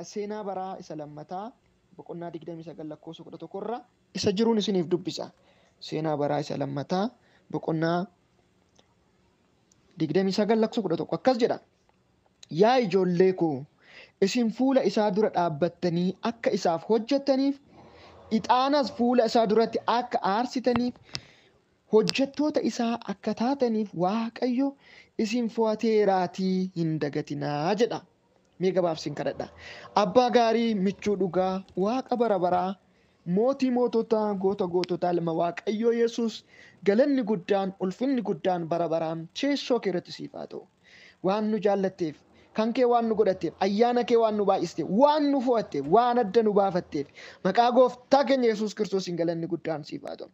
Seenaa baraa isa lammataa boqonnaa 29 lakkoofsa 11 irra isa jiruun isiniif dubbisa. Seenaa baraa isa lammataa boqonnaa 29 lakkoofsa 11 akkas jedha. Yaa ijoollee koo, isin fuula isaa dura dhaabbattanii akka isaaf hojjettaniif, ixaanas fuula isaa duratti akka aarsitaniif, hojjettoota isaa akka taataniif Waaqayyo isin fo'ateeraatii hin dagatinaa jedha. Mee gabaabsiin kadhadha. Abbaa gaarii, michuu dhugaa, Waaqa bara baraa, mootii moototaa, goota goototaa, ilma Waaqayyoo Yesuus, galanni guddaan, ulfinni guddaan bara baraan teessoo kee irratti siif haa ta'u. Waan nu jaallatteef, kan kee waan nu godhatteef, ayyaana kee waan nu baay'isteef, waan nu fo'atteef, waan adda nu baafatteef, maqaa gooftaa keenya Yesuus Kiristoosiin galanni guddaan siif haa ta'u.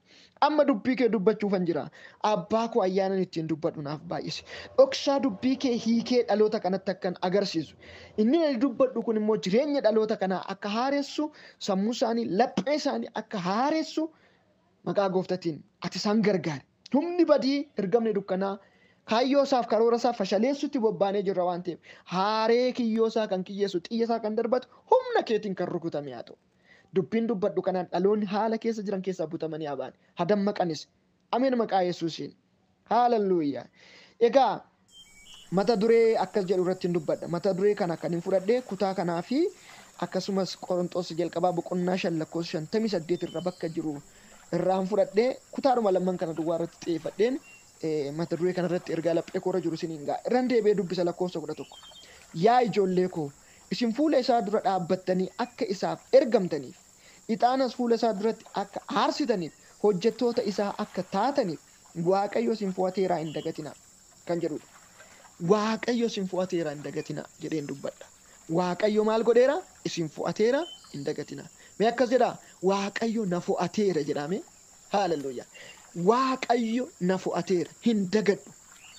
Amma dubbii kee dubbachuufan jira. Abbaa koo, ayyaanan ittiin dubbadhu naaf baay'ise. Dhoksaa dubbii kee hiikee dhaloota kanatti akkan agarsiisu. Inni ani dubbadhu kun immoo jireenya dhaloota kanaa akka haaressu, sammuu isaanii, laphee isaanii akka haaressu maqaa gooftatiin ati isaan gargaari. Humni badii, ergamni dukkanaa kaayyoo isaaf karoora isaa fashaleessutti bobbaanee jirra waan ta'eef, haaree kiyyoo isaa kan kiyyeessu, xiyya isaa kan darbatu humna keetiin kan rukutame haa ta'u. Dubbiin dubbadhu kanaan dhaloonni haala keessa jiran keessaa butamanii haa ba'an. Haa dammaqanis. Ameen, maqaa Yesuusiin. Haalelluuyaa. Egaa mata duree akkas jedhu irratti hin dubbadha. Mata duree kana kan hin fudhadhe kutaa kanaa fi akkasumas Qorontoos jalqabaa boqonnaa 5 lakkoofsa 58 irra bakka jiru irraan fudhadhe. Kutaadhuma lamman kana duwwaa irratti xiyyeeffadheen mata duree kana irratti ergaa laphee koorra jiru isiniin ga'a. Irran deebi'ee dubbisa lakkoofsa 11. Yaa ijoollee koo, isin fuula isaa dura dhaabbattanii akka isaaf ergamtaniif, ixaanas fuula isaa duratti akka aarsitaniif, hojjettoota isaa akka taataniif Waaqayyo isin fo'ateeraa hin dagatinaa kan jedhudha. Waaqayyo isin fo'ateeraa hin dagatinaa jedheen dubbadha. Waaqayyo maal godheera? Isin fo'ateera hin dagatinaa. Mee akkas jedhaa, Waaqayyo na fo'ateera jedhaa mee. Haaleluyyaa. Waaqayyo na fo'ateera, hin dagadhu,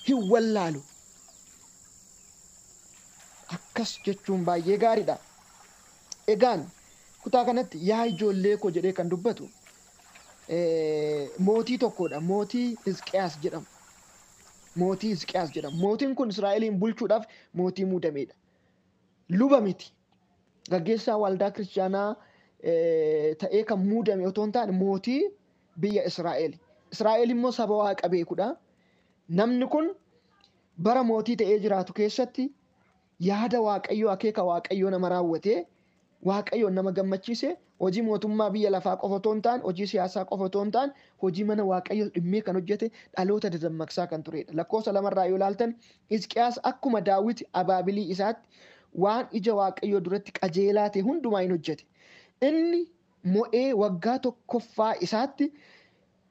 hin wallaalu. Akkas jechuun baay'ee gaariidha. Egaan kutaa kanatti yaa ijoollee koo jedhee kan dubbatu mootii tokkodha. Mootii Hisqiyaas jedhamu. Mootii Hisqiyaas jedhamu. Mootiin kun Israa'eliin bulchuudhaaf mootii muudamedha. Luba miti. Gaggeessaa waldaa kiristaanaa ta'ee kan muudame otoo hin taane, mootii biyya Israa'el. Israa'el immoo saba Waaqa beekudha. Namni kun bara mootii ta'ee jiraatu keessatti yaada Waaqayyoo, akeeka Waaqayyoo nama raawwatee, Waaqayyoon nama gammachiise, hojii mootummaa biyya lafaa qofa otoo hin taane, hojii siyaasaa qofa otoo hin taane, hojii mana Waaqayyoo dhimmee kan hojjete, dhaloota dadammaqsaa kan turedha. Lakkoofsa 2rraa yoo ilaaltan, Hisqiyaas akkuma Daawit abaabilii isaatti waan ija Waaqayyoo duratti qajeelaa ta'e hundumaa hin hojjete. Inni mo'ee waggaa tokkoffaa isaatti,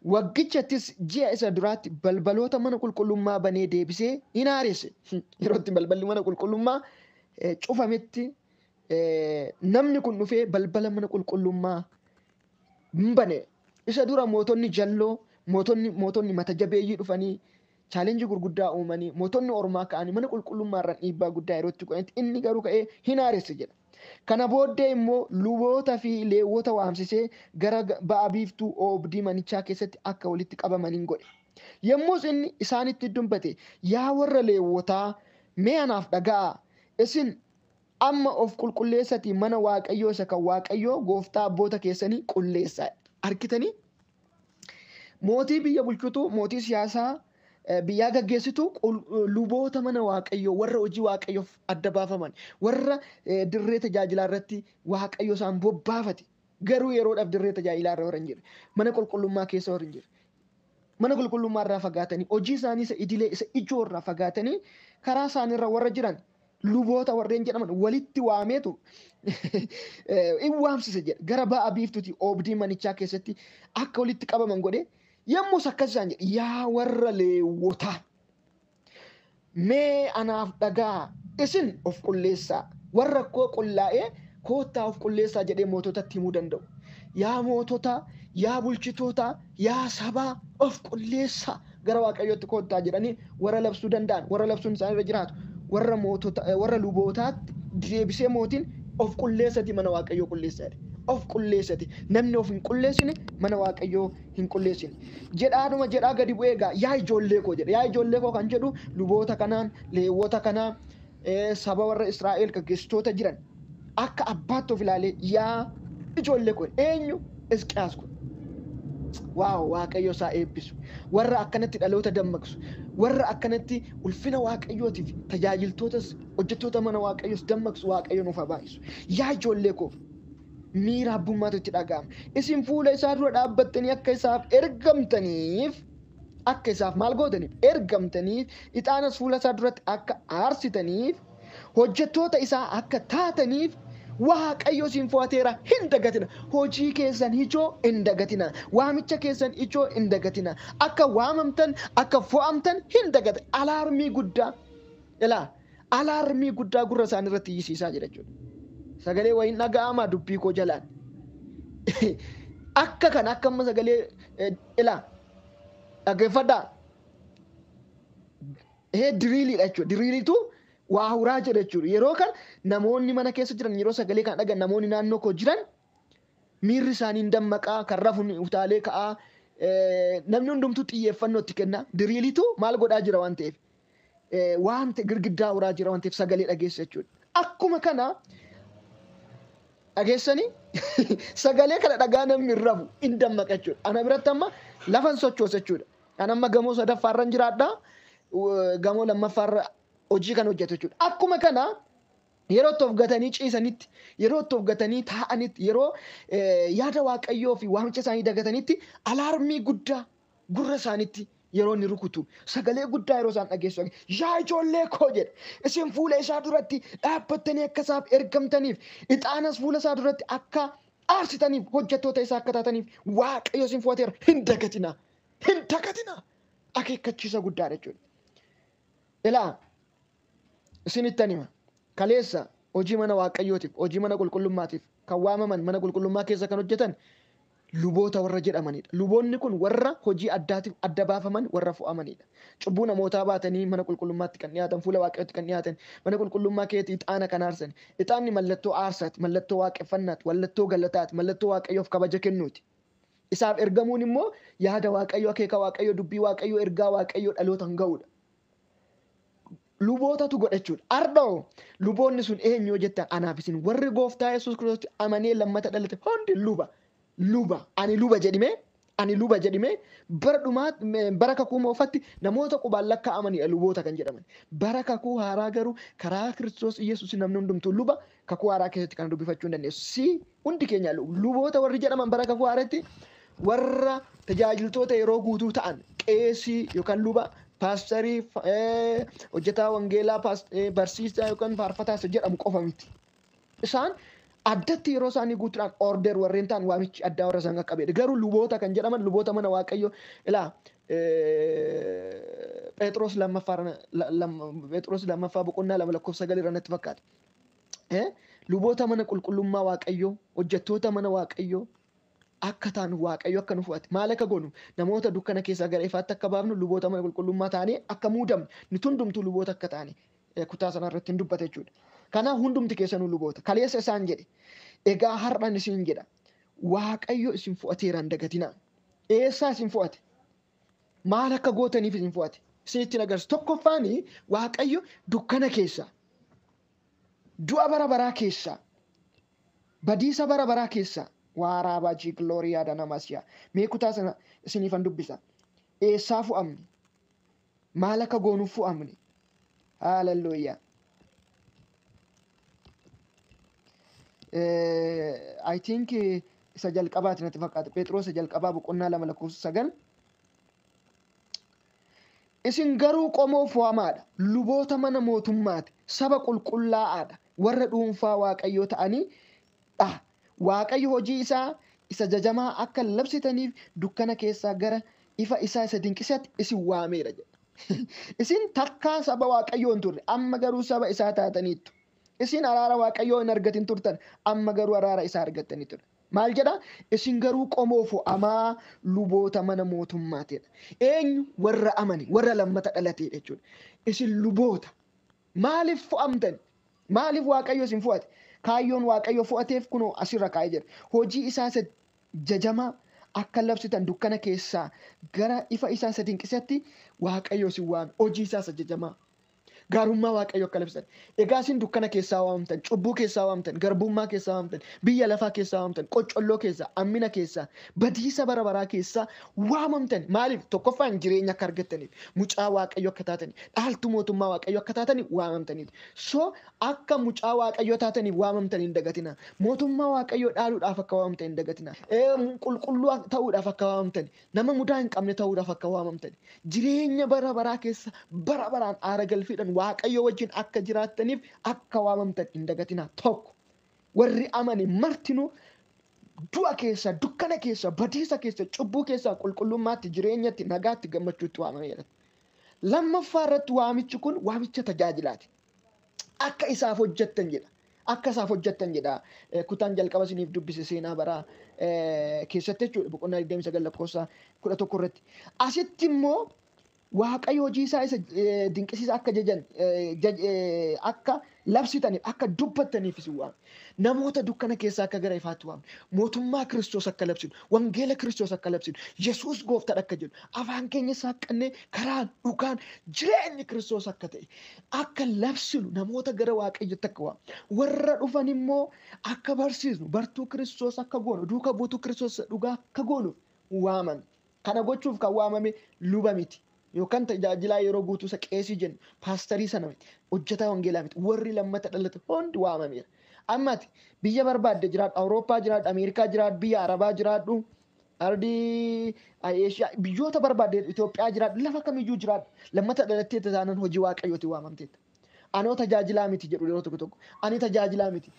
waggichattis ji'a isa duraatti balbaloota mana qulqullummaa banee deebisee hin haaresse. Yeroo itti balballi mana qulqullummaa cufametti namni kun dhufee balbala mana qulqullummaa hin bane. Isa dura mootonni jalloo, mootonni mata jabeeyyii dhufanii challenge gurguddaa uumanii, mootonni ormaa ka'anii mana qulqullummaa irraan dhiibbaa guddaa yeroo itti godhanitti, inni garuu ka'ee hin haaresse jedha. Kana booddee immoo luboota fi leewwota waamsisee gara ba'a biiftuu oobdii manichaa keessatti akka walitti qabamaniin godhe. Yommus inni isaanitti dubbate, yaa warra leewwotaa, mee anaaf dhaga'aa! Isin amma of qulqulleessatii mana Waaqayyoo isa kan Waaqayyoo gooftaa abboota keessanii qulleessaa. Argitanii? Mootii biyya bulchutu, mootii siyaasaa biyyaa gaggeessitu, luboota mana Waaqayyoo, warra hojii Waaqayyoof adda baafaman, warra dirree tajaajilaa irratti Waaqayyo isaan bobbaafate, garuu yeroodhaaf dirree tajaajilaa irra warra hin jirre, mana qulqullummaa keessa warra hin jirre, mana qulqullummaa irraa fagaatanii, hojii isaanii isa idilee isa ijoo irraa fagaatanii karaa isaanii irra warra jiran, luboota warreen jedhaman walitti waameetu in waamsise jedha. Gara ba'a biiftuuti oobdii manichaa keessatti akka walitti qabaman godhe. Yommus akkas isaan jedhe, yaa warra leewwotaa, mee anaaf dhagaa, isin of qulleessaa, warra koo qullaa'ee koottaa of qulleessaa jedhee moototatti himuu danda'u. Yaa mootota, yaa bulchitoota, yaa sabaa, of qulleessaa, gara Waaqayyootti koottaa jedhanii warra labsuu danda'an, warra labsuun isaanirra jiraatu, warra mootota, warra lubootaatti deebisee mootiin of qulleessati mana Waaqayyoo qulleessaa jedhe. Of qulleessati, namni of hin qulleessine mana Waaqayyoo hin qulleessine. Jedhaadhuma jedhaa gadi bu'ee egaa yaa ijoollee koo jedhe. Yaa ijoollee koo kan jedhu luboota kanaan, leewwota kanaan, saba warra Israa'el gaggeessitoota jiran. Akka abbaatti of ilaalee yaa ijoollee kun eenyu Hisqiyaas kun. Waaw, Waaqayyo isaa eebbisu. Warra akkanatti dhaloota dammaqsu. Warra akkanatti ulfina Waaqayyootiif tajaajiltootas hojjettoota mana Waaqayyoos dammaqsu Waaqayyo nuuf haa baay'isu. Yaa ijoollee koo, miira abbummaatu itti dhaga'ama. Isin fuula isaa dura dhaabbattanii akka isaaf ergamtaniif, akka isaaf maal gootaniif ergamtaniif, ixaanas fuula isaa duratti akka aarsitaniif, hojjettoota isaa akka taataniif Waaqayyo isin fo'ateera, hin dagatina. Hojii keessan ijoo hin dagatina. Waamicha keessan ijoo hin dagatina. Akka waamamtan, akka fo'amtan hin dagatina. Alaarmii guddaa, ilaa, alaarmii guddaa gurra isaanii irratti iyyisiisaa jira jechuudha. Sagalee wayiin dhaga'amaa dubbii koo jalaan. Akka kana akka amma sagalee, ilaa, dhaggeeffadhaa. Diriiliidha jechuudha. Diriiliitu waa huraa jira jechuudha. Yeroo kan namoonni mana keessa jiran yeroo sagalee kana dhagan, namoonni naannoo koo jiran miirri isaanii hin dammaqaa, kan rafu utaalee ka'aa, namni hundumtuu xiyyeeffannoo itti kenna. Diriiliitu maal godhaa jira waan ta'eef, waan girgiddaa huraa jira waan ta'eef sagalee dhageessa jechuudha. Akkuma kana dhageessanii sagalee kana dhagaa namni hin rafu, hin dammaqa jechuudha. Ana biratti amma lafan sochoosa jechuudha. Ani amma gamoo sadaffaarra hin jiraadha. Gamoo lammaffaarra hojii kan hojjetu jechuudha. Akkuma kana yeroo itti of gatanii ciisanitti, yeroo itti of gatanii taa'anitti, yeroo yaada Waaqayyoo fi waamicha isaanii dagatanitti alaarmii guddaa gurra isaaniitti yeroo inni rukutu, sagalee guddaa yeroo isaan dhageessu, yaa ijoollee koo jedhe, isin fuula isaa duratti dhaabbattanii akka isaaf ergamtaniif, ixaanas fuula isaa duratti akka aarsitaniif, hojjettoota isaa akka taataniif Waaqayyo isin fo'ateera, hin dagatina, hin dagatina. Akeekkachiisa guddaa jechuudha. Ilaa, isinittan hima. Kaleessa hojii mana Waaqayyootiif, hojii mana qulqullummaatiif kan waamaman, mana qulqullummaa keessa kan hojjetan luboota warra jedhamanidha. Luboonni kun warra hojii addaatiif adda baafaman, warra fo'amanidha. Cubbuu namootaa baatanii mana qulqullummaatti kan dhiyaatan, fuula Waaqayyootti kan dhiyaatan, mana qulqullummaa keetti ixaana kan aarsan. Ixaanni mallattoo aarsaati, mallattoo waaqeffannaati, mallattoo galataati, mallattoo Waaqayyoof kabaja kennuuti. Isaaf ergamuun immoo yaada Waaqayyoo, akeeka Waaqayyoo, dubbii Waaqayyoo, ergaa Waaqayyoo dhalootaan ga'uudha. Lubootatu godha jechuudha. Ardoo luboonni sun eenyu yoo jettan, anaaf isin warri gooftaa Yesuus Kiristoos amanee lammata dhalate hundi luba. Luba. Ani luba jedhime, ani luba jedhime. Bara dhumaa, bara kakuu moofaatti namoota qubaan lakkaa'amanidha luboota kan jedhaman. Bara kakuu haaraa garuu karaa Kiristoos Yesuus namni hundumtuu luba. Kakuu haaraa keessatti kan dubbifachuu hin dandeessu. Si hundi keenya luboota warri jedhaman bara kakuu haaraatti warra tajaajiltoota yeroo guutuu ta'an, qeesii yookaan luba, paasterii, hojjetaa wangeelaa, barsiisaa yookaan faarfataa isa jedhamu qofa miti. Isaan addatti yeroo isaanii guutuudhaan order warreen ta'an, waamichi addaa warra isaan qaqqabedha. Garuu luboota kan jedhaman luboota mana Waaqayyoo, ilaa, Phexros lammaffaa boqonnaa 2 lakkoofsa 9 irra natti fakkaata. Luboota mana qulqullummaa Waaqayyoo, hojjettoota mana Waaqayyoo akka taanu Waaqayyo akka nu fo'ate, maal akka goonu, namoota dukkana keessaa gara ifaatti akka baafnu, luboota mana qulqullummaa taanee akka muudamnu, nuti hundumtuu luboota akka taane kutaa sana irratti hin dubbate jechuudha. Kanaaf hundumti keessanuu luboota. Kaleessa isaan jedhe. Egaa har'an isin jedha. Waaqayyo isin fo'ateera, hin dagatinaa. Eessaa isin fo'ate? Maal akka gootaniif isin fo'ate? Isinitti agarsiisu. Tokkoffaani, Waaqayyo dukkana keessaa, du'a bara baraa keessaa, badiisa bara baraa keessaa, waaraabaa jiiglooriyaa danamasiyaa. Mee kutaa sana isiniifan dubbisa. Eessaa fo'amne? Maal akka goonuuf fo'amne? Haaleluyyaa. I think isa jalqabaati natti fakkaata. Phexros isa jalqabaa boqonnaa 2 lakkoofsa 9. Isin garuu qomoo fo'amaadha. Luboota mana mootummaati. Saba qulqullaa'aadha. Warra dhuunfaa Waaqayyoo ta'anii dha. Waaqayyo hojii isaa isa jajamaa akka labsitaniif dukkana keessaa gara ifa isaa isa dinqisiisaatti isin waameera jedha. Isin takkaa saba Waaqayyoo hin turre, amma garuu saba isaa taataniittu. Isin araara Waaqayyoo hin argatin turtan, amma garuu araara isaa argattanii ture. Maal jedha? Isin garuu qomoo fo'amaa, luboota mana mootummaatidha. Eenyu? Warra amane, warra lammata dhalateedha jechuudha. Isin luboota. Maaliif fo'amtan? Maaliif Waaqayyo isin fo'ate? Kaayyoon Waaqayyo fo'ateef kunoo asirra kaa'ee jira. Hojii isaa isa jajamaa akka labsitan dukkana keessaa gara ifa isaa isa dinqisatti Waaqayyo isin waame. Hojii isaa isa jajamaa. Gaarummaa Waaqayyoo akka labsitan. Egaa isin dukkana keessaa waamamtan, cubbuu keessaa waamamtan, garbummaa keessaa waamamtan, biyya lafaa keessaa waamamtan, qoccolloo keessaa, ammina keessaa, badiisa bara baraa keessaa waamamtan. Maaliif? Tokkoffaan jireenya akka argattaniif, mucaa Waaqayyoo akka taataniif, dhaaltuu mootummaa Waaqayyoo akka taataniif waamamtaniif. So akka mucaa Waaqayyoo taataniif waamamtan hin dagatina. Mootummaa Waaqayyoo dhaaluudhaaf akka waamamtan hin dagatina. Qulqulluu ta'uudhaaf akka waamamtan, nama mudaa hin qabne ta'uudhaaf akka waamamtan, jireenya bara baraa keessa bara baraan aara galfiidhaan Waaqayyo wajjin akka jiraattaniif akka waamamtan hin dagatina. Tokko warri amane martinuu du'a keessa, dukkana keessa, badiisa keessa, cubbuu keessa qulqullummaatti, jireenyatti, nagaatti, gammachuutti waamameera. Lammaffaa irratti waamichi kun waamicha tajaajilaati. Akka isaaf hojjettan jedha. Akka isaaf hojjettan jedha. Kutaan jalqaba isiniif dubbise seenaa baraa keessatti jechuudha. Boqonnaa 29 lakkoofsa 11 irratti. Asitti immoo Waaqayyo hojii isaa isa dinqisiisaa akka jajan akka labsitaniif akka dubbattaniif isin waame. Namoota dukkana keessaa akka gara ifaatti waame. Mootummaa Kiristoos akka labsinu, wangeela Kiristoos akka labsinu, Yesuus gooftaadha akka jedhu, afaan keenya saaqqannee karaan dhugaan jireenyi Kiristoos akka ta'e akka labsinu namoota gara Waaqayyotti akka waamnu. Warra dhufan immoo akka barsiisnu, bartuu Kiristoos akka goonu, duuka buutuu Kiristoos dhugaa akka goonuuf waamame. Kana gochuuf kan waamame luba miti. Yookaan tajaajilaa yeroo guutuu isa qeesii jennu paastarii sana miti, hojjetaa wangeelaa miti, warri lammata dhalate hundi waamameera. Ammati biyya barbaadde jiraadhu, Awurooppaa jiraadhu, Ameerikaa jiraadhu, biyya Arabaa jiraadhu, ardii Eeshiyaa, biyyoota barbaadde Itoophiyaa jiraadhu, lafa kamiyyuu jiraadhu, lammata dhalattee taanaan hojii Waaqayyooti waamamteetta. Anoo tajaajilaa miti jedhu yeroo tokko tokko, ani tajaajilaa miti.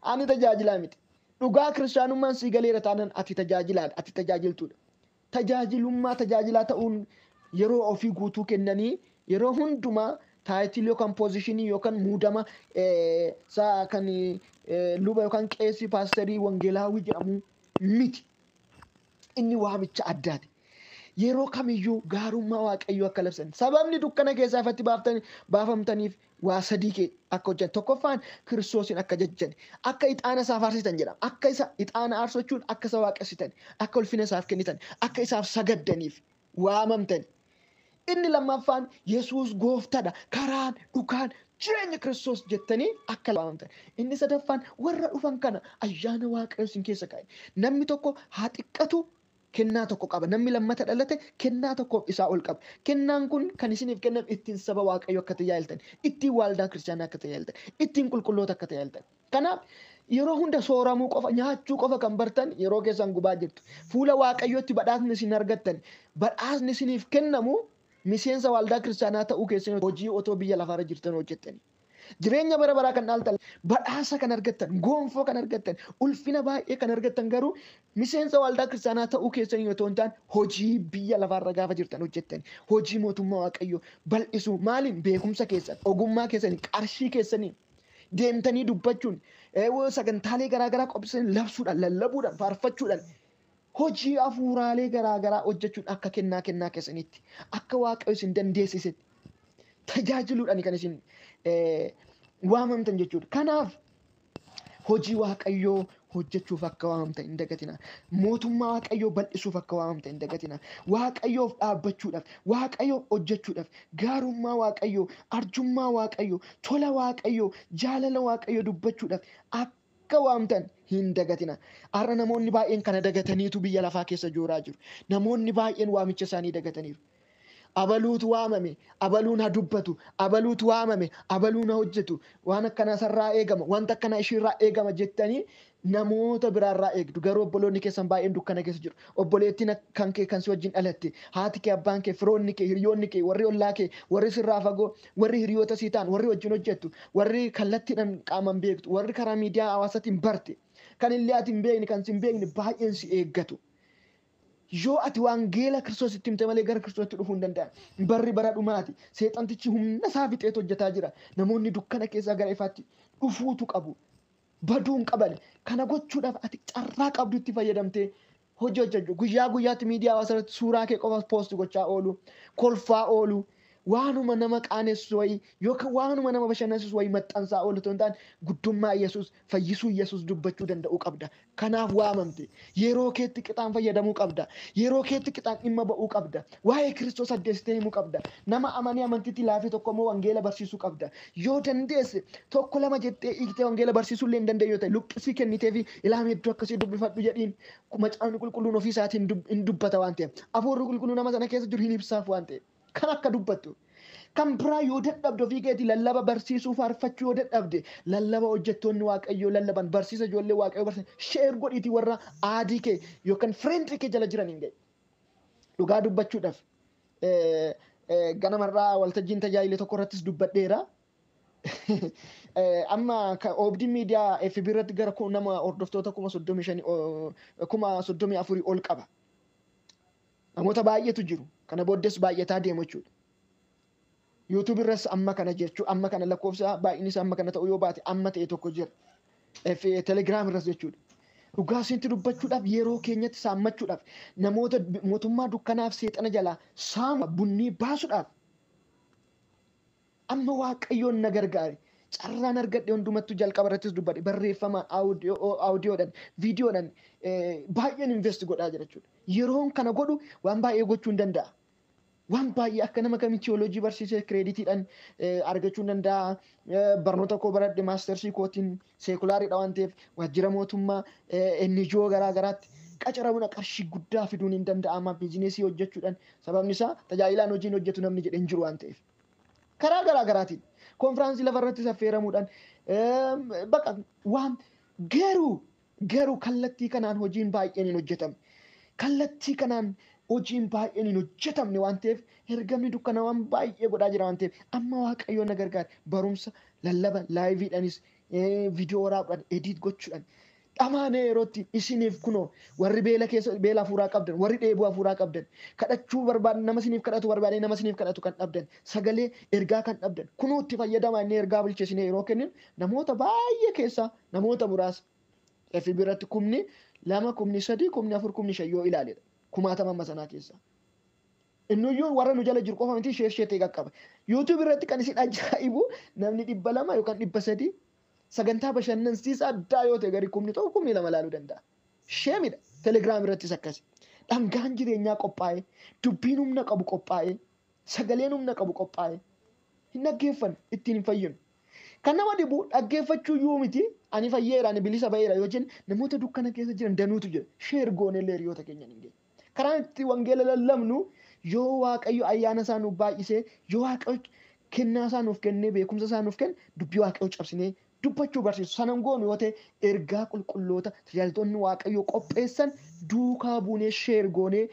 Ani tajaajilaa miti. Dhugaa kiristaanummaan sii galeera taanaan ati tajaajilaadha, ati tajaajiltuudha. Tajaajilummaa tajaajilaa ta'uun yeroo ofii guutuu kennanii yeroo hundumaa taayitilii yookaan poozishinii yookaan muudama kan luba yookaan qeesii paasterii wangeelaawii jedhamu miti. Inni waamicha addaati. Yeroo kamiyyuu gaarummaa Waaqayyoo akka labsan. Sababni dukkana keessaa ifatti baafamtaniif waa sadii kee akka hojjetan. Tokkoffaan Kiristoosiin akka jajjan, akka ixaana isaaf aarsitan jedhama. Akka isa ixaana aarsu jechuun akka isa waaqessitan, akka ulfina isaaf kennitan, akka isaaf sagaddaniif waamamtan. Inni lammaffaan Yesuus gooftaadha, karaan dhugaan jireenya Kiristoos jettanii akka waamamtan. Inni sadaffaan warra dhufan kana ayyaana Waaqayyoo isin keessa kaa'e. Namni tokko haa xiqqatu kennaa tokko qaba. Namni lammata dhalate kennaa tokkoof isaa ol qaba. Kennaan kun kan isiniif kenname ittiin saba Waaqayyoo akka tajaajiltan, ittiin waaldaa kiristaanaa akka tajaajiltan, ittiin qulqulloota akka tajaajiltan. Kanaaf yeroo hunda sooramuu qofa, nyaachuu qofa kan bartan yeroo keessan gubaa jirtu. Fuula Waaqayyootti badhaasni isin argattan, badhaasni isiniif kennamu miseensa waaldaa kiristaanaa ta'uu keessan hojii otoo biyya lafaarra jirtan hojjettani. Jireenya bara baraa kan dhaaltan, badhaasa kan argattan, gonfoo kan argattan, ulfina baay'ee kan argattan garuu miseensa waaldaa kiristaanaa ta'uu keessan otoo hin taane hojii biyya lafaarra gaafa jirtan hojjettan, hojii mootummaa Waaqayyoo bal'isuu maaliin beekumsa keessan, ogummaa keessanii, qarshii keessanii deemtanii dubbachuun, sagantaalee garaagaraa qopheessanii labsuudhaan, lallabuudhaan, faarfachuudhaan, hojii hafuuraalee garaagaraa hojjechuun akka kennaa kennaa keessanitti, akka Waaqayyo isin dandeessisetti tajaajiluudhaan kan isin waamamtan jechuudha. Kanaaf hojii Waaqayyoo hojjechuuf akka waamamtan hin dagatina. Mootummaa Waaqayyoo bal'isuuf akka waamamtan hin dagatina. Waaqayyoof dhaabbachuudhaaf, Waaqayyoof hojjechuudhaaf, gaarummaa Waaqayyoo, arjummaa Waaqayyoo, tola Waaqayyoo, jaalala Waaqayyoo dubbachuudhaaf akka waamtan hin dagatina. Har'a namoonni baay'een kana dagataniitu biyya lafaa keessa jooraa jiru. Namoonni baay'een waamicha isaanii dagataniiru. Abaluutu waamame, abaluun haa dubbatu, abaluutu waamame, abaluun haa hojjetu, waan akkanaa sarraa eegama, wanta akkanaa ishiirraa eegama jettanii namoota biraarraa eegdu. Garuu obboloonni keessan baay'een dukkana keessa jiru. Obboleettiin kan kee kan si wajjin dhalatte, haati kee, abbaan kee, firoonni kee, hiriyoonni kee, warri ollaa kee, warri sirraa fagoo, warri hiriyoota sii ta'an, warri wajjin hojjettu, warri kallattiidhaan qaaman beektu, warri karaa miidiyaa hawaasaatiin barte, kan illee ati hin beekne, kan si hin beekne baay'een si eeggatu. Yoo ati wangeela Kiristoositti himte malee gara Kiristoositti dhufuu hin danda'an. Barri bara dhumaati. Seexantichi humna isaa fixeetu hojjetaa jira. Namoonni dukkana keessaa gara ifaatti dhufuutu qabu. Baduu hin qaban. Kana gochuudhaaf ati carraa qabdutti fayyadamtee hojii hojjechuu. Guyyaa guyyaatti miidiyaa hawaasaa irratti suuraa kee qofa poost gochaa oolu, kolfaa oolu, Waanuma nama qaanessu wayii yookaan waanuma nama bashannansiisu wayii maxxansaa oolu otoo hin taane guddummaa Yesuus, fayyisuu Yesuus dubbachuu danda'uu qabda. Kanaaf waamamte. Yeroo keetti qixaan fayyadamuu qabda. Yeroo keetti qixaan dhimma ba'uu qabda. Waa'ee Kiristoos addeessitee himuu qabda. Nama amanee amantiitti laafee tokko immoo wangeela barsiisuu qabda. Yoo dandeesse tokko lama jettee hiiktee wangeela barsiisuu illee hin dandeenye yoo ta'e luqqisii kennitee fi ilaama hedduu akkasii dubbifadhu jedhiin, macaafni qulqulluun ofii isaatiin hin dubbata waan ta'eef. Hafuurri qulqulluu nama sana keessa jiru hin ibsaaf waan ta'eef. Kan akka dubbattu. Kan biraa yoo dadhabde, ofii keetii lallaba barsiisuu, faarfachuu yoo dadhabde, lallaba hojjettoonni Waaqayyoo lallaban, barsiisa ijoollee Waaqayyoo barsiisan share godhiitii warra aadii kee yookaan friend kee jala jiran hin ga'i. Dhugaa dubbachuudhaaf, ganamarraa waltajjiin tajaajila tokko irrattis dubbadheera. Amma oobdii miidiyaa FB irratti gara nama hordoftoota 35,000, 34,000 ol qaba. Namoota baay'eetu jiru. Kana booddees baay'ataa deemu jechuudha. YouTube irras amma kana jechuu, amma kana lakkoofsa baay'inni isaa amma kana ta'uu yoo baate, amma ta'e tokko jira. Telegram irras jechuudha. Dhugaa isinitti dubbachuudhaaf, yeroo keenyatti saammachuudhaaf, namoota mootummaa dukkanaaf seexana jalaa saama bunnii baasuudhaaf, amma Waaqayyoon na gargaare, carraan argadhe hundumattuu, jalqaba irrattis dubbadhe, barreeffamaan, audiodhaan, viidiyoodhaan baay'een invest godhaa jira jechuudha. Yeroon kana godhu waan baay'ee gochuu hin danda'a. Waan baay'ee akka nama kamii theology barsiisee creditiidhaan argachuu hin danda'a. Barnoota koo baradhe mastersii kootiin seculariidha waan ta'eef, waajjira mootummaa, NGO garaa garaatti qacaramuun qarshii guddaa fiduun hin danda'ama businessii hojjechuudhaan, sababni isaa tajaajilaan hojiin hojjetu namni jedhe hin jiru waan ta'eef. Karaa garaa garaatiin konfiraansii lafarratti saffeeramuudhaan baqa waan garuu kallattii kanaan hojiin baay'een hin hojjetamne. Kallattii kanaan hojiin baay'een hin hojjetamne waan ta'eef, ergamni dukkana waan baay'ee godhaa jira waan ta'eef, amma Waaqayyoon na gargaare, barumsa lallaba liveiidhaanis, viidiyoo waraabuudhaan, edit gochuudhaan dhamaanee yerootti isiniif kunoo, warri beela keessa, beela hafuuraa qabdan, warri dheebuu hafuuraa qabdan, kadhachuu barbaadan, nama isiniif kadhatu barbaadee nama isiniif kadhatu kan dhabdan, sagalee ergaa kan dhabdan, kunoo itti fayyadamaa inni ergaa bilcheessinee yeroo kennin, namoota baay'ee keessaa namoota muraasa FB irratti 2,000, 3,000, 4,000, 5,000 yoo ilaaledha kumaatama amma sanaa keessaa. Innuyyuu warra nu jala jiru qofa miti, share share ta'e qaqqaba. YouTube irratti kan isin ajaa'ibu, namni 200 yookaan 300, sagantaa bashannansiisaa addaa yoo ta'e gadi 1,000, 2,000 ilaaluu danda'a. Shameidha. Telegram irrattis akkasi. Dhangaan jireenyaa qophaa'ee, dubbiin humna qabu qophaa'ee, sagaleen humna qabu qophaa'ee hin dhaggeeffannu, ittiin hin fayyinu. Kan nama dhibu dhaggeeffachuu iyyuu miti, ani fayyeera, ani bilisa ba'eera yoo jenne, namoota dukkana keessa jiran danuutu jira. Share goonellee hiriyoota keenya hin geenye. Karaan itti wangeela lallabnu, yoo Waaqayyo ayyaana isaa nuuf baay'isee, yoo Waaqayyo kennaa isaa nuuf kennee, beekumsa isaa nuuf kenne, dubbii Waaqayyo cabsinee dubbachuu barsiisu. Sanan goonu yoo ta'e, ergaa qulqulloota tajaajiltoonni Waaqayyo qopheessan duukaa buunee share goonee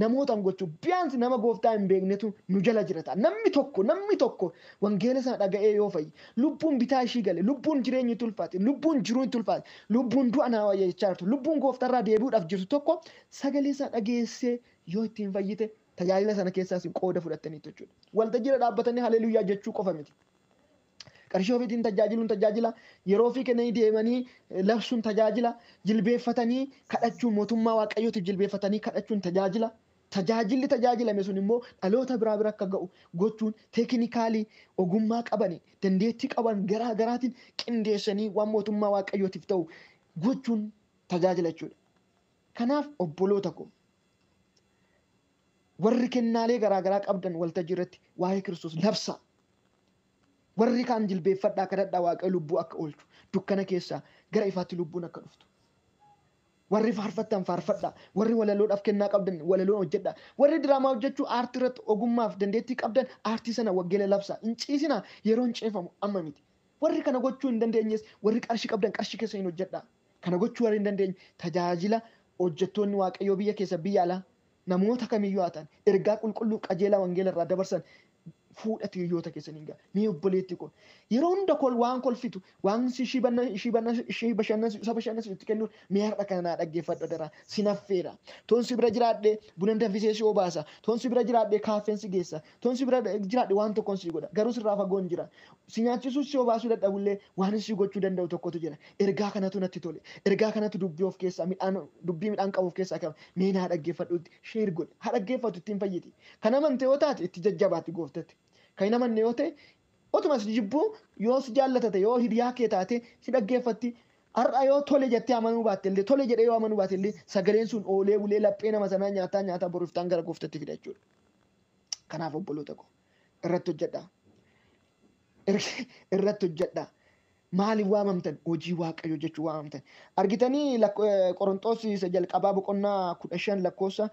namootaan gochuu, biyaansi nama gooftaa hin beeknetu nu jala jira ta'a. Namni tokko wangeela sana dhaga'ee yoo fayye, lubbuun bitaa ishii gale, lubbuun jireenyi itti ulfaate, lubbuun jiruun itti ulfaate, lubbuun du'a naa wayya jechaa jirtu, lubbuun gooftarraa deebi'uudhaaf jirtu tokko sagalee sana dhageessee yoo ittiin fayyite, tajaajila sana keessaas qooda fudhattaniitu jechuudha. Waltajjiirra dhaabbatanii haleluuyaa jechuu qofa miti. Qarshii ofiitiin tajaajiluun tajaajila, yeroo ofii kennanii deemanii labsuun tajaajila, jilbeeffatanii kadhachuun, mootummaa Waaqayyootiif jilbeeffatanii kadhachuun tajaajila. Tajaajilli tajaajilame sun immoo dhaloota biraa bira akka ga'u gochuun, technicalii ogummaa qaban, dandeettii qaban garaa garaatiin qindeessanii waan mootummaa Waaqayyootiif ta'u gochuun tajaajila jechuudha. Kanaaf obboloota koo, warri kennaalee garaa garaa qabdan, waltajjii irratti waa'ee Kiristoos labsaa. Warri kaan jilbeeffadhaa kadhadhaa, Waaqayyo lubbuu akka oolchu, dukkana keessaa gara ifaatti lubbuun akka dhuftu. Warri faarfattan faarfadhaa. Warri walaloodhaaf kennaa qabdan walaloon hojjedhaa. Warri diraamaa hojjechuu, aartii irratti ogummaaf dandeettii qabdan, aartii sana wangeela labsaa. Hin ciisinaa, yeroon ceefamu amma miti. Warri kana gochuu hin dandeenyes, warri qarshii qabdan qarshii keessa hin hojjedhaa. Kana gochuu warri hin dandeenye, tajaajila hojjettoonni Waaqayyoo biyya keessa, biyya alaa, namoota kamiyyuu haa ta'an, ergaa qulqulluu qajeelaa wangeela irraa dabarsan fuudhati hiriyoota keessaniin ga'a. Mee obboleetti koo, yeroo hunda kol waan kolfitu, waan ishii banna ishii banna ishii bashannansiisu, isa bashannansiisu itti kennuun, mee har'a kana naa dhaggeeffadhu daraa sinaffeera. Toon si bira jiraadhee buna danfisee si obaasa. Toon si bira jiraadhee kaaffeen si geessa. Toon si bira jiraadhe waan tokkoon si godha. Garuu sirraa fagoon jira. Si nyaachisuu, si obaasuu dadhabullee, waan si gochuu danda'u tokkotu jira. Ergaa kanatu natti tole. Ergaa kanatu dubbii of keessaa midhaan, dubbii midhaan qabu of keessaa qaba. Mee naa dhaggeeffadhutti share godhe. Haa dhaggeeffatu, ittiin fayyiti. Kan amante yoo taate, itti jajjabaatti gooftatti. Kan hin amanne yoo ta'e otuma si jibbuu yoo si jaallatate yoo hiriyaa kee taate si dhaggeeffatti. Har'a yoo tole jettee amanuu baatte illee tole jedhee yoo amanuu baatte illee sagaleen sun oolee bulee laphee nama sanaa nyaataa nyaataa boruuf ta'an gara gooftatti fida jechuudha. Kanaaf obboloota koo irratti hojjedhaa. Irratti hojjedhaa. Maaliif waamamtan? Hojii Waaqayyoo hojjechuu waamamtan. Argitanii Qorontoos isa jalqabaa boqonnaa 15 lakkoofsa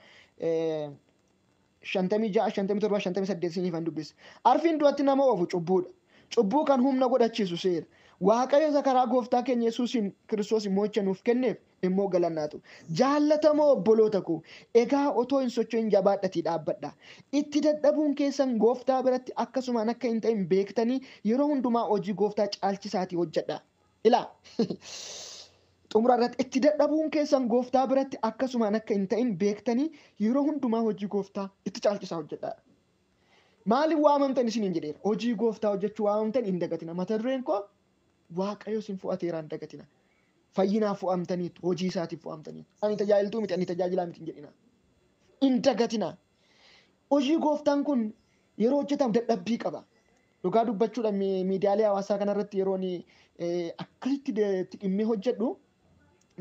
56, 57, 58 isiniifan dubbisa. Arfiin du'atti nama oofu cubbuudha. Cubbuu kan humna godhachiisu seera. Waaqayyo isa karaa gooftaa keenya Yesuusiin Kiristoos mo'icha nuuf kenneef immoo galannaatu. Jaallatamoo obboloota koo, egaa otoo hin socho'in jabaadhatii dhaabbadha. Itti dadhabuun keessan gooftaa biratti akkasumaan akka hin ta'in beektanii yeroo hundumaa hojii gooftaa caalchisaatii hojjedha. Ilaa xumura irratti itti dadhabuun keessan gooftaa biratti akkasumaan akka hin ta'in beektanii yeroo hundumaa hojii gooftaa itti caalchisaa hojjedha. Maaliif waamamtan isiniin jedheera. Hojii gooftaa hojjechuu waamamtan hin dagatina. Mata dureen koo Waaqayyo isin fo'ateera hin dagatina. Fayyinaaf fo'amtaniitu, hojii isaatiif fo'amtaniitu. Ani tajaajiltuu miti, ani tajaajilaa miti hin jedhina. Hin dagatina. Hojii gooftaan kun yeroo hojjetamu dadhabbii qaba. Dhugaa dubbachuudhaan miidiyaalee hawaasaa kanarratti yeroo ani akkasitti itti dhimmee hojjedhu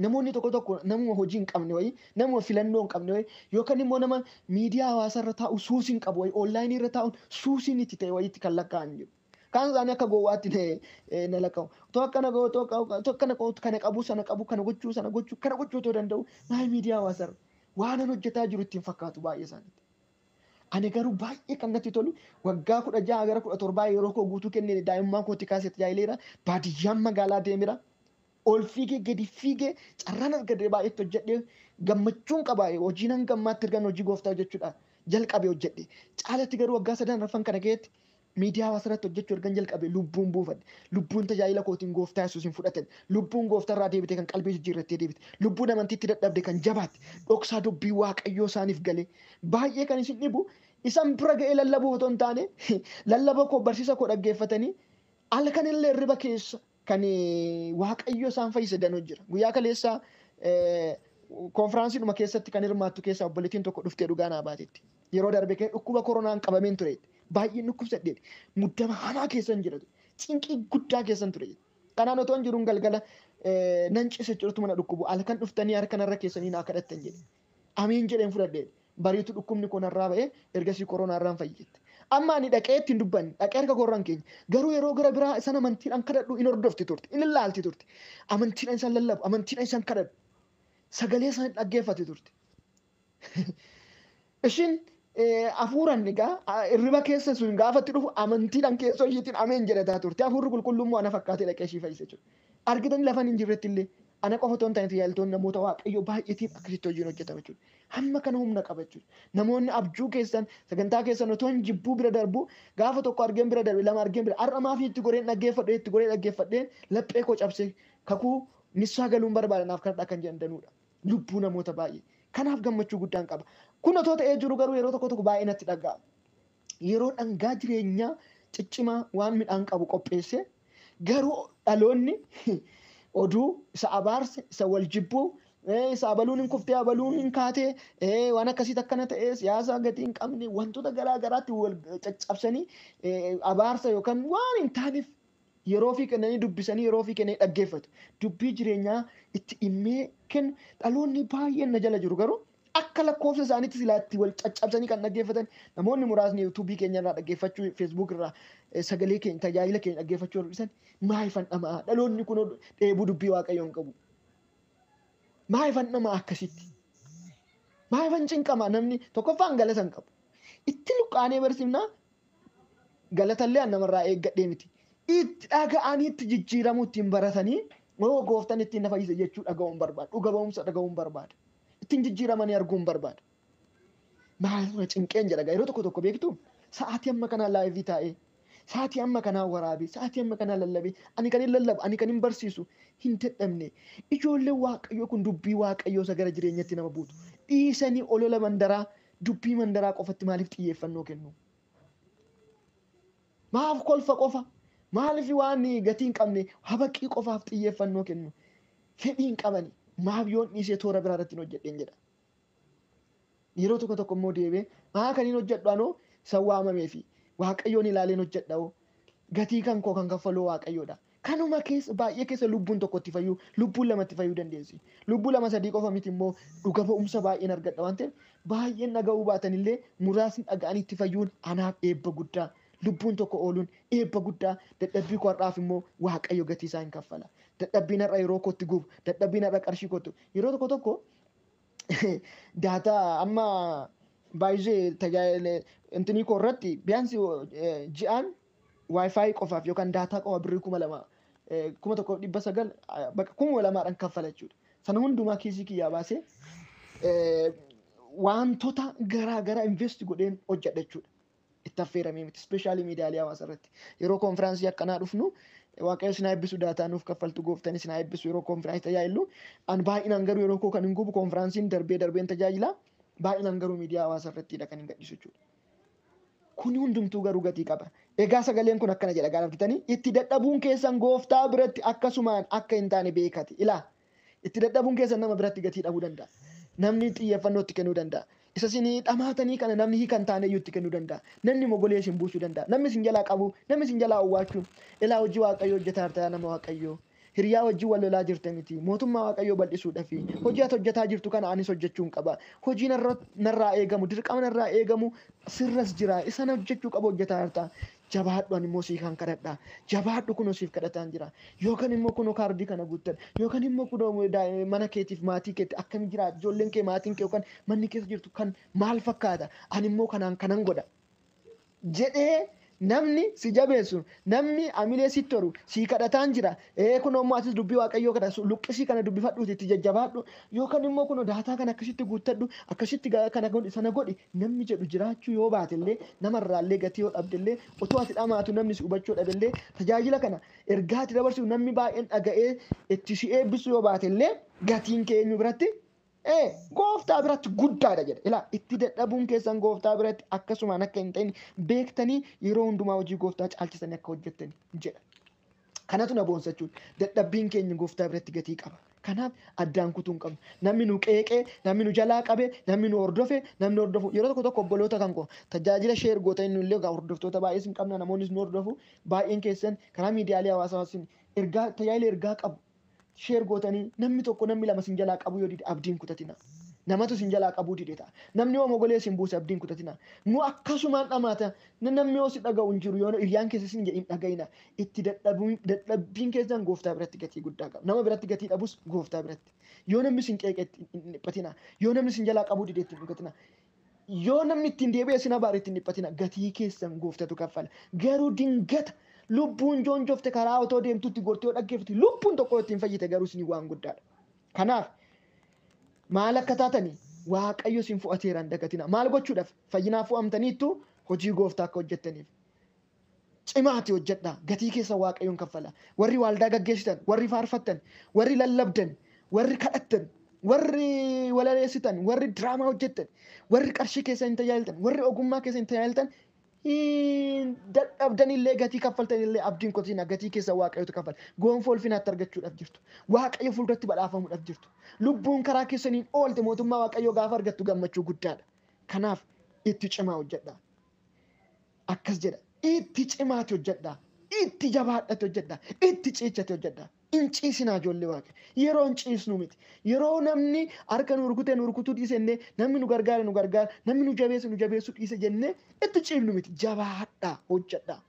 namoonni tokko tokko namuma hojii hin qabne wayii, namuma filannoo hin qabne wayii yookaan immoo nama miidiyaa hawaasaa irra taa'u suusii hin qabu wayii, onlaayinii irra taa'uun suusiin itti ta'e wayiitti kan lakkaa'an jiru. Kaan isaanii akka gowwaatti na lakkaa'u. Otoo akkana ga'u, otoo akkana ga'u, kana qabu, sana qabu, kana gochuu, sana gochuu, kana gochuu otoo danda'u, maal miidiyaa hawaasaa irra waanan hojjetaa jiru ittiin fakkaatu baay'ee isaaniitti. Ani garuu baay'ee kan natti tolu waggaa 16 gara 17 yeroo koo guutuu kennee daa'imummaa kootti kaasee tajaajileera. Baadiyyaan magaalaa deemera. Ol fiigee gadi fiigee carraan argadee baay'eetti hojjedhee gammachuun qaba. Hojiin hanga ammaatti ergan hojii gooftaa hojjechuudha jalqabe hojjedhe. Caalatti garuu waggaa sadan arfan kana keessatti miidiyaa hawaasaa irratti hojjechuu ergan jalqabe lubbuun buufadhe. Lubbuun tajaajila kootiin gooftaa Yesuusin fudhatan. Lubbuun gooftaa irraa deebite kan qalbii jijjiirrattee deebite. Lubbuun amantiitti dadhabde kan jabaatte. Dhoksaa dubbii Waaqayyoo isaaniif galee. Baay'ee kan isin dhibu isan bira ga'ee lallabuu otoo hin taane lallaba koo barsiisa koo dhaggeeffatanii halkan illee hirriba keessa kan Waaqayyo isaan fayyise danuu jira. Guyyaa kaleessaa konfiraansiidhuma keessatti kan hirmaattu keessaa obboleettiin tokko dhuftee dhugaa naa baatetti. Yeroo darbe kee dhukkuba koronaan qabameen ture. Baay'een dhukkubsadhe. Muddama hamaa keessan jira ture. Cinqii guddaa keessan ture. Kanaan otoo hin jiruun galgala nan ciise jechuudha mana dhukkubu. Halkan dhuftanii harka narra keessanii naa kadhattan jedhe. Ameen jedheen fudhadhe. Bariitu dhukkubni koo narraa ba'ee ergasii koronaa irraan fayyette. Amma ani dhaqee ittiin dubbanne dhaqee harka koorraan keenya. Garuu yeroo gara biraa isaan amantiidhaan kadhadhu in hordofti turte. In ilaalti turte. Amantiidhaan isaan lallabu. Amantiidhaan isaan kadhadhu. Sagalee isaan dhaggeeffatti turte. Ishiin hafuuran egaa hirriba keessa sun gaafa itti dhufu amantiidhaan keessoo ishiitiin ameen jedhataa turte. Hafuurri qulqulluun immoo ana fakkaatee dhaqee ishii fayyise jechuudha. Argitanii lafan hin jirretti illee ana qofa otoo hin taane tajaajiltoonni namoota Waaqayyoo baay'eetiin akkasitti hojiin hojjetama jechuudha. Hamma kana humna qaba jechuudha. Namoonni abjuu keessan sagantaa keessan otoo hin jibbuu bira darbu gaafa tokko argeen bira darbe lama argeen bira har'a maaf itti goreen dhaggeeffadhe itti goree dhaggeeffadheen laphee koo cabse kakuu nissaa galuun barbaada naaf kadhadha kan jedhan danuudha. Lubbuu namoota baay'ee. Kanaaf gammachuu guddaan qaba. Kun otoo ta'ee jiru garuu yeroo tokko tokko baay'ee natti dhaga'ama. Yeroo dhangaa jireenyaa ciccimaa waan midhaan qabu qopheesse garuu dhaloonni oduu isa abaarsa isa wal jibbuu isa abaluun hin kuftee abaluun hin kaatee waan akkasiit akkana ta'ee siyaasa gatii hin qabne wantoota garaa garaatti wal caccabsanii abaarsa yookaan waan hin taaneef yeroo fi kennanii dubbisanii yeroo fi kennanii dhaggeeffatu. Dubbii jireenyaa itti dhimmee kennu dhaloonni baay'een na jala jiru garuu akka lakkoofsa isaaniitti silaatti wal caccabsanii kan dhaggeeffatan namoonni muraasni yuutuubii keenya irraa dhaggeeffachuu feesbuuk irraa sagalee keenya tajaajila keenya dhaggeeffachuu hir'isan maayifan dhama'a dhaloonni kun dheebuu dubbii Waaqayyoon qabu. Maayifan dhama'a akkasitti. Maayifan cinqama namni tokkoffaan galata hin qabu. Itti luqqaanee barsiifnaa galatallee namarraa eeggadhee miti. Itti dhaga'anii itti jijjiiramuu ittiin baratanii oo gooftaan ittiin na fayyise jechuu dhaga'uun barbaada. Dhuga ba'umsa dhaga'uun barbaada. Ittiin jijjiiramanii arguun barbaada. Maaluma cinqeen jedha yeroo tokko tokko beektu sa'aatii amma kanaa laayivii taa'ee sa'aatii amma kanaa waraabee sa'aatii amma kanaa lallabee ani kan hin lallabu ani kan hin barsiisu hin dadhabne ijoolleen Waaqayyoo kun dubbii Waaqayyoo isa gara jireenyatti nama buutu dhiisanii olola mandaraa dubbii mandaraa qofatti maaliif xiyyeeffannoo kennu? Maaf kolfa qofa? Maaliif waan gatii hin qabne habaqii qofaaf xiyyeeffannoo kennu? Fedhii hin qabani. Maaf yoon dhiisee toora biraa irratti hin hojjedheen jedha. Yeroo tokko tokko immoo deebi'ee maa kan hin hojjedhu anoo isa waamamee fi Waaqayyoon ilaaleen hojjedha hoo. Gatii kan koo kan kaffaluu Waaqayyoodha. Kanuma keessa baay'ee keessa lubbuun tokko itti fayyuu, lubbuun lama itti fayyuu dandeessi. Lubbuu lama sadii qofa miti immoo dhuga ba'umsa baay'een argadha waan ta'eef baay'een dhaga'uu baatan illee muraasni dhaga'anii itti fayyuun anaaf eebba guddaa. Lubbuun tokko ooluun eebba guddaa. Dadhabbii koo har'aaf immoo Waaqayyo gatii isaa hin kaffala. Dadhabbiin har'a yeroo kootti gubu, dadhabbiin har'a qarshii kootti yeroo tokko tokko daataa amma baay'ee tajaajila intinii koo irratti biyaansi ji'aan WiFi qofaaf yookaan daataa qofa birrii 2000 1900 bakka 2000dhaan kaffala jechuudha. Sana hundumaa kiisii kiyyaa baasee wantoota garaa garaa invest godheen hojjedha jechuudha. Itti affeeramee miti, ispeeshaalii miidiyaalee hawaasaa irratti. Yeroo konfiraansii akkanaa dhufnu Waaqayyo sinaa eebbisu, daataa nuuf kaffaltu gooftaan sinaa eebbisu. Yeroo konfiraansii tajaajilu an baay'inaan garuu yeroo koo kan hin gubu konfiraansiin darbee darbeen tajaajila, baay'inaan garuu miidiyaa hawaasaa irrattidha kan hin gadhiisu jechuudha. Kun hundumtuu garuu gatii qaba. Egaa sagaleen kun akkana jedha gaara argitanii, itti dadhabuun keessan gooftaa biratti akkasumaan akka hin taane beekati. Ilaa, itti dadhabuun keessan nama biratti gatii dhabuu danda'a. Namni xiyyeeffannoo itti kennuu danda'a. Isa isin dhamaatanii kana namni hiika hin taane iyyuu itti kennuu danda'a. Namni mogolee isin buusuu danda'a. Namni isin jalaa qabu, namni isin jalaa owwaachuu. Ilaa, hojii Waaqayyoo hojjetaa jirta, nama Waaqayyoo. Hiriyaa wajjin wal lolaa jirta miti. Mootummaa Waaqayyoo bal'isuudhaafi. Hojii ati hojjetaa jirtu kana anis hojjechuun qaba. Hojii narraa eegamu, dirqama narraa eegamu sirras jira. Isa na hojjechuu qabu hojjetaa jirta. Jabaadhu, ani immoo siif kan kadhadha. Jabaadhu, kunoo siif kadhataan jira. Yookaan immoo kunoo kaardii kana guuttadhu. Yookaan immoo kunoo mana keetiif maatii keetti akkam jira, ijoolleen kee, maatiin kee yookaan manni keessa jirtu kan maal fakkaata? Ani immoo kanaan kanan godha. Jedhee namni si jabeessu, namni amilee sitti toru, sii kadhataan jira. Kunoo immoo atis dubbii Waaqayyoo kana luqqisii kana dubbifadhuuti itti jajjabaadhu. Yookaan immoo kunoo daataa kana akkasitti guuttadhu, akkasitti kana godhi, sana godhi namni jedhu jiraachuu yoo baate illee, namarraallee gatii yoo dhabde illee, otoo ati dhamaatu namni si hubachuu dhabe illee, tajaajila kana ergaa ati dabarsu namni baay'een dhaga'ee itti si eebbisu yoo baate illee, gatiin kee eenyu biratti? Gooftaa biratti guddaadha jedha. Ilaa, itti dadhabuun keessan gooftaa biratti akkasumaan akka hin ta'in beektanii yeroo hundumaa hojii gooftaa caalchisanii akka hojjettan jedha. Kanatu na boonsa jechuudha. Dadhabbiin keenya gooftaa biratti gatii qaba. Kanaaf addaan kutuu hin qabnu. Namni nu qeeqee, namni nu jalaa qabe, namni nu hordofe, namni hordofu. Yeroo tokko tokko obboloota kan koo tajaajila share goota inni illee hordoftoota baay'ees hin qabna, namoonnis nu hordofu. Baay'een keessan karaa miidiyaalee hawaasaa ergaa tajaajila ergaa qabu share gootanii namni tokko, namni lama sin jalaa qabu yoo dide abdiin kutatina. Namatu sin jalaa qabuu dide ta'a. Namni yoo mogolee sin buuse abdiin kutatina. Nu akkasumaan dhamaata. Namni yoo si dhaga'u hin jiru, yoo hiriyaan keessa sin jedhin dhaga'ina. Itti dadhabbiin keessan gooftaa biratti gatii guddaa qaba. Nama biratti gatii dhabus gooftaa biratti. Yoo namni sin qeeqe hin dhiphatina. Yoo namni sin jalaa qabuu dide itti hin dhiphatina. Yoo namni ittiin deebi'e sin abaare ittiin dhiphatina. Gatii keessan gooftatu kaffala. Garuu dingata lubbuun joonjofte karaa otoo deemtutti gortee yoo dhaggeeffate, lubbuun tokko ittiin fayyite garuu isin waan guddaadha. Kanaaf maal akka taatanii Waaqayyo isin fo'ateera hin dagatina. Maal gochuudhaaf? Fayyinaaf fo'amtaniittu, hojii gooftaa akka hojjettaniif. Cimaati hojjedhaa. Gatii keessa Waaqayyoon kaffala. Warri waaldaa gaggeessitan, warri faarfattan, warri lallabdan, warri kadhattan, warri walaleessitan, warri diraamaa hojjettan, warri qarshii keessa hin tajaajiltan, warri ogummaa keessa hin tajaajiltan, dadhabdanillee gatii kaffaltanillee abdiin kutina, gatii keessa Waaqayyotu kaffala. Gonfoo ulfinaatti argachuudhaaf jirtu. Waaqayyo fuulduratti badhaafamuudhaaf jirtu. Lubbuun karaa keessaniin oolte mootummaa Waaqayyoo gaafa argattu gammachuu guddaadha. Kanaaf itti cimaa hojjedhaa. Akkas jedha. Itti cimaati hojjedhaa. Itti jabaadhati hojjedhaa. Itti ciichati hojjedhaa. Hin ciisinaa, ijoollee Waaqa. Yeroo hin ciisnu miti. Yeroo namni harka nu rukutee nu rukutuu dhiise jennee, namni nu gargaare nu gargaara, namni nu jabeesse nu jabeessuu dhiise jennee itti ciifnu miti. Jabaadhaa hojjedhaa.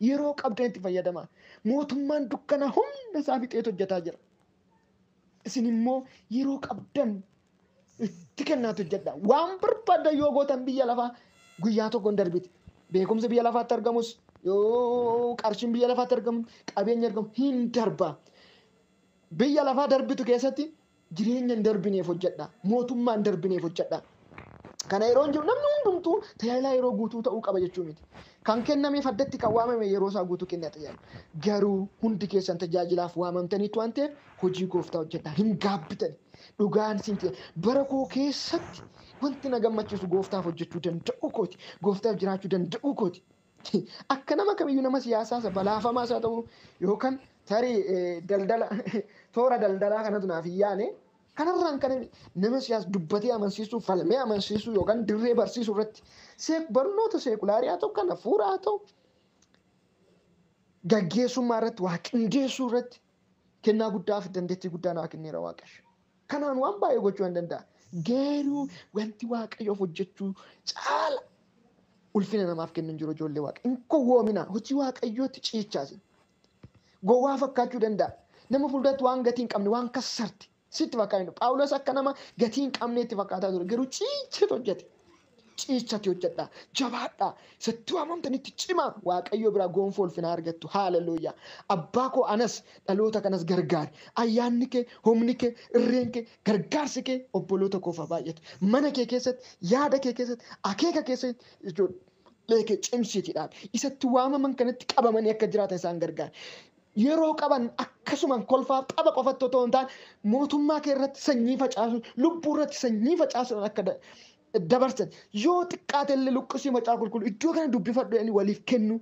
Yeroo qabdan itti fayyadamaa. Mootummaan dukkanaa humna isaa fixeetu hojjetaa jira. Isin immoo yeroo qabdan itti kennaatu hojjedhaa. Waan barbaadan yoo gootan biyya lafaa guyyaa tokko hin darbiti. Beekumsi biyya lafaatti argamus, yoo qarshiin biyya lafaatti argamu, qabeenya argamu hin darba. Biyya lafaa darbitu keessatti jireenya hin darbineef hojjedha. Mootummaa hin darbineef hojjedha. Kana yeroo hin jiru namni hundumtuu tajaajilaa yeroo guutuu ta'uu qaba jechuu miti. Kan kennameef addatti kan waamame yeroo isaa guutuu kennaa tajaajilu. Garuu hundi keessan tajaajilaaf waamamtaniitu waan ta'eef hojii gooftaa hojjedhaa. Hin gaabbitan. Dhugaan siin ta'e bara koo keessatti wanti na gammachiisu gooftaaf hojjechuu danda'uu kooti. Gooftaaf jiraachuu danda'uu kooti. Akka nama kamiyyuu, nama siyaasaa balaafamaa isaa ta'u yookaan tarii daldala toora daldalaa kanatu naaf hin yaane. Kanarraan kan nama siyaas dubbatee amansiisuu, falmee amansiisuu yookaan dirree barsiisuu irratti barnoota seekulaarii haa ta'u, kan hafuuraa haa ta'u, gaggeessummaa irratti, waa qindeessuu irratti kennaa guddaa fi dandeettii guddaa naa kenneera Waaqayyo. Kanaan waan baay'ee gochuu hin danda'a. Garuu wanti Waaqayyoof hojjechuu caala ulfina namaaf kennu hin jiru, ijoollee Waaqa. Hin gowwoomina, hojii Waaqayyootti ciichaasi. Gowwaa fakkaachuu danda'a. Nama fuulduratti waan gatii hin qabne, waan kassarte sitti fakkaatu. Phaawulos akka nama gatii hin qabneetti fakkaataa ture. Garuu ciichatu hojjete. Ciichati hojjedhaa. Jabaadhaa. Isatti waamamtanitti cimaa. Waaqayyo biraa gonfoo ulfinaa argattu. Haaleluyyaa. Abbaa koo, anas dhaloota kanas gargaari. Ayyaanni kee, humni kee, irreen kee, gargaarsi kee obboloota koof haa baay'atu. Mana kee keessatti, yaada kee keessatti, akeeka keessatti ijoollee kee cimsiiti dhaabi. Isatti waamaman kanatti qabamanii akka jiraatan isaan gargaara. Yeroo qaban akkasumaan kolfaaf tapha qofatti otoo hin taane, mootummaa kee irratti sanyii facaasu, lubbuu irratti sanyii facaasuudhaan akka dabarsan, yoo xiqqaate illee luqqisii Macaafa Qulqulluu iddoo kana dubbifadhu jedhanii waliif kennu.